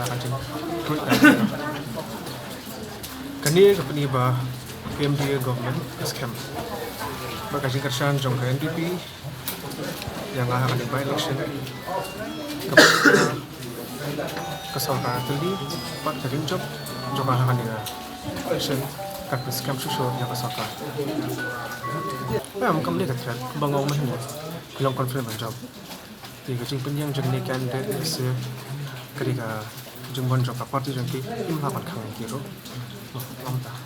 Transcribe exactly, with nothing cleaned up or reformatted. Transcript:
la ka jingkyrpad. Kane ka pyni ba ka M D A government ka skhem ba ka jingkyrshan jong ka N P P ïa nga ha kane ka by-election, ka, ka sorkar tylli bad ka jingjop jong nga ha kane ka election ka pynskhem shuh shuh ïa ka sorkar. Em, kam dei ka threat, ba nga ong mynne, ka long confidence ban jop. Te ka jingpynïeng jong kane ka candidate lehse ka dei ka jingbun jong ka party jong ki, im lah ban khang ïa ki ruh. Ym ta.